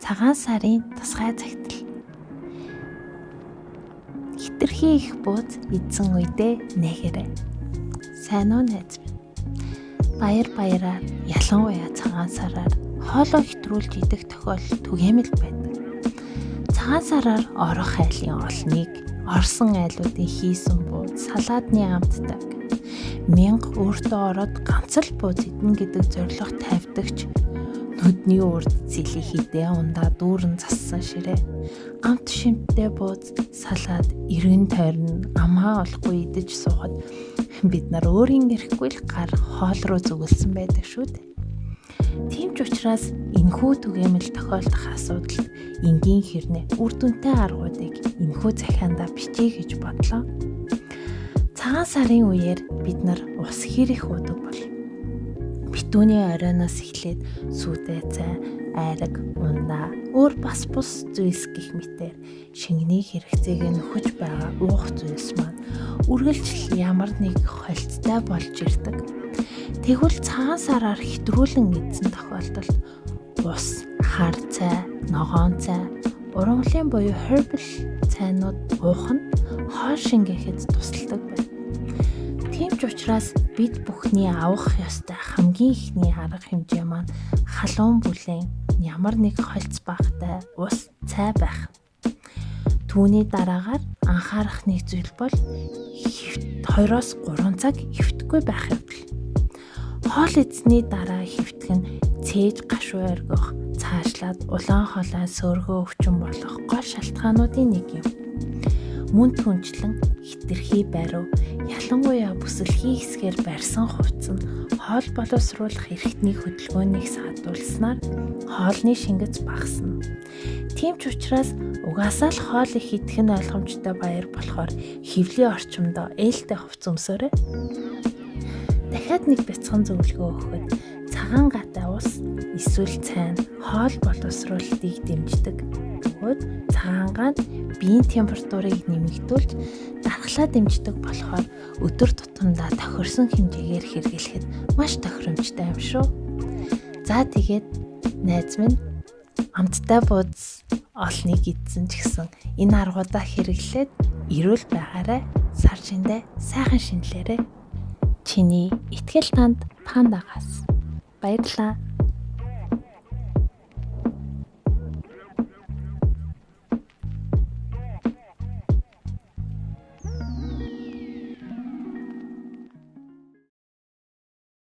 Цагаан сарын тусгай цагтл. Хитрхи их бууз эзэн үедээ нэхэрэ. Сайн уу, найз минь. Баяр баяраар, ялангуяа цагаан сараар хоолоо хэтрүүлж идэх тохиолдол түгээмэл байдаг. Цагаан сараар орох айлын олныг, орсон айлуудын хийсэн бууз, салаадны амтдаг. Мянга өөртөө ороод ганц л бууз идэнэ гэдэг зорилго тавьдагч нүдний урд зэлий хідээ ундаа дүүрэн зассан ширээ. Амт шимттэй бууз, салаад эргэн тойрон амаа олохгүй идэж суухад бид нар өөрийн эрэхгүй л гар хоол руу зүгэлсэн байдаг шүү дээ. Тийм ч учраас энэхүү түгээмэл тохиолдох асуудалд энгийн хэрнээ үр дүнтэй аргуудыг энэхүү захиандаа бичье гэж бодлоо. Цагаан сарын үеэр бид нар ус хэр их уудаг бол битүүний оройноос эхлээд сүйдээ цай, айраг, ундаа, өөр бас бус зүйлс гэх мэтээр шингэний хэрэгцээг нөхөж байгаа уух зүйлс маань үргэлжил ямар нэг холцтой болж ирдэг. Тэгвэл цагаан сараар хэтрүүлэн идсэн тохиолдолд ус, хар цай, ногоон цай, ургамлын буюу herbal цайнууд уух нь хоол шингээхэд тусалдаг байна. Тийм ч учраас бид бүхний авах ёстой хамгийн эхний арга хэмжээ маань халуун бүлээн ямар нэг хольц багтай ус, цай байх. Түүний дараагаар анхаарах нэг зүйл бол 2-оос 3 цаг хэвтэхгүй байх явдал. Хоол идсэний дараа хэвтэх нь цээж гашуу оргих, цаашлаад улаан хоолой сөөргөө өвчин болох гол шалтгаануудын нэг юм. Мөн түнчлэн хэтэрхий бариу, ялангуяа бүсэлхий хэсгээр барьсан хувцас нь хоол боловсруулах эрхтний хөдөлгөөнийг саадуулснаар хоолны шингэц багасна. Тийм ч учраас угаасаа л хоол их идэх нь ойлгомжтой баяр болохоор хэвлийн орчимдоо ээлтэй хувцас өмсөөрэй. Дахиад нэг бяцхан зөвлөгөө өгөхөд цагаан гатай ус эсвэл цай нь хоол боловсруулалтыг дэмждэг. Бөгөөд цагаан гаа нь биеийн температурыг нэмэгдүүлж дархлаа дэмждэг болохоор өдөр тутамдаа тохирсон хэмжээгээр хэрэглэхэд маш тохиромжтой юм шүү. За, тэгээд найз минь, амттай бууз олныг идсэн ч гэсэн энэ аргуудаа хэрэглээд эрүүл байгаарай. Сар шиндээ сайхан шинэлээрэй. Чиний итгэл танд Пандагаас. Баярлалаа.